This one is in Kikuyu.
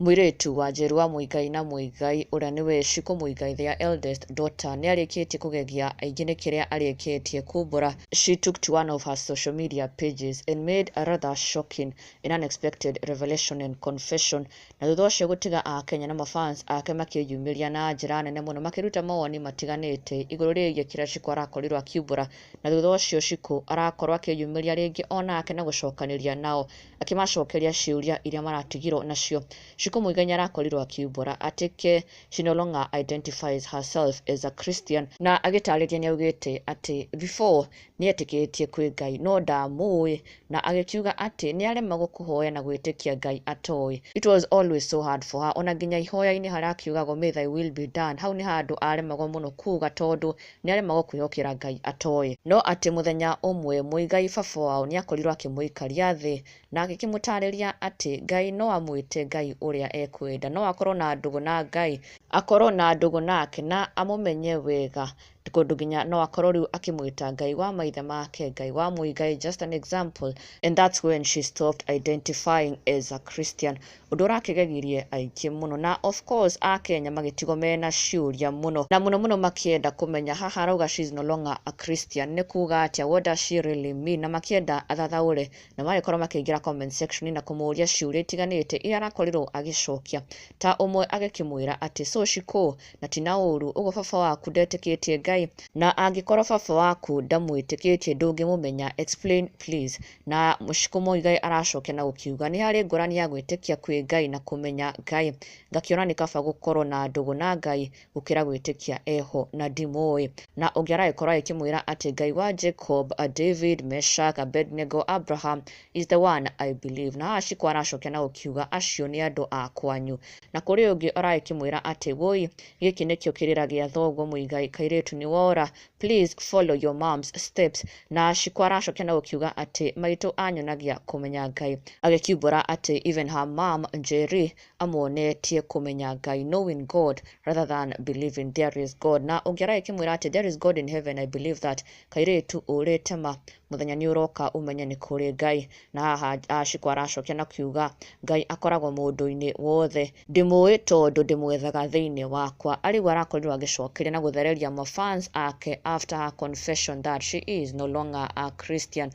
Mũirĩtu wa Njeru wa Muigai na Muigai ũrĩa nĩwe Shiko Muigai, their eldest daughter, nĩ arĩkĩtie kũgegia aingĩ nĩ kĩrĩa arĩkĩtie kumbũra. She took to one of her social media pages and made a rather shocking and unexpected revelation and confession, na thutha ũcio gũtiga akenya na mafans ake makĩyumĩria na njĩra nene mũno makĩruta mawoni matiganĩte igũrũ rĩgiĩ kĩrĩa Shiko arakorirwo akiumbũra. Na thutha ũcio Shiko arakorwo akĩyumĩria rĩngĩ onake na gũcokanĩria nao akĩmacokeria ciũria iria maratigirwo nacio. Shiko Muigai nĩ arakorirwo akiumbũra atĩ ke she no longer identifies herself as a Christian, na agĩtarĩria nĩ augĩte atĩ before nĩ etĩkĩtie kwĩ Ngai no ndamũĩ, na agĩkiuga atĩ nĩ aremagwo kũhoya na gwĩtĩkia Ngai atoĩ. It was always so hard for her, ona nginya ihoya-inĩ harĩa akiugagwo "May thy will be done", hau nĩ handũ aremagwo mũno kuga tondũ nĩ aremagwo kwĩhokera Ngai atoĩ. No atĩ mũthenya ũmwe Muigai baba wao nĩ akorirwo akĩmũikaria thĩ na agĩkĩmũtarĩria atĩ Ngai no amwĩte Ngai ũrĩa ekwenda, no akorwo na ndũgũ na Ngai, akorwo na ndũgũ nake na amũmenye wega, kũndũ nginya no akorwo rĩu akĩmwĩta Ngai wa maithe make, Ngai wa Muigai, just an example. And that's when she stopped identifying as a Christian, ũndũ ũrakĩgegirie aingĩ mũno. Na of course akenya magĩtigwo mena ciũria mũno na mũno mũno makĩenda kũmenya haha arauga she's no longer a Christian nĩ kuga atĩa, what does she really mean, na makĩenda athathaũre, na magĩkorwo makĩingĩra comment section na kũmũria ciũria itiganĩte iria arakorirwo agĩcokia, ta ũmwe agĩkĩmwĩra atĩ so Shiko, na tina ũru ũguo baba waku ndetĩkĩtie Ngai, na angĩkorwo baba waku ndamwĩtĩkĩtie ndũngĩmũmenya, explain please. Na Shiko Muigai aracokia na gũkiuga nĩ harĩ ngũrani ya gwĩtĩkia kwĩ Ngai na kũmenya Ngai, ngakĩona nĩ kaba gũkorwo na ndũgũ na Ngai gũkĩra gwĩtĩkia eho na ndimũĩ. Na ũngĩ aragĩkorwo agĩkĩmwĩra atĩ Ngai wa Jacob, David, Meshach, Abednego, Abraham is the one I believe. Na haha Shiko aracokia na gũkiuga acio nĩ andũ a kwanyu. Na kũrĩ ũngĩ aragĩkĩmwĩra atĩ woi, gĩkĩ nĩkĩo kĩrĩra gĩa thoguo Muigai, kairĩtu nĩ wora, please follow your mom's steps. Na Shiko aracokia na gũkiuga atĩ maitũ anyonagia kũmenya Ngai, agĩkiumbũra atĩ even her mom Njeri amuonetie kũmenya Ngai, knowing God rather than believing there is God. Na ũngĩ aragĩkĩmwĩra atĩ there is God in heaven, I believe that, kairĩtu ũrĩte ma mũthenya nĩ ũroka ũmenye nĩ kũrĩ Ngai. Na haha Shiko aracokia na kiuga Ngai akoragwo mũndũ-inĩ wothe, ndĩmũĩ tondũ ndĩmwethaga thĩinĩ wakwa. Arĩu arakorirwo agĩcokeria na gũthereria mafans ake after her confession that she is no longer a Christian.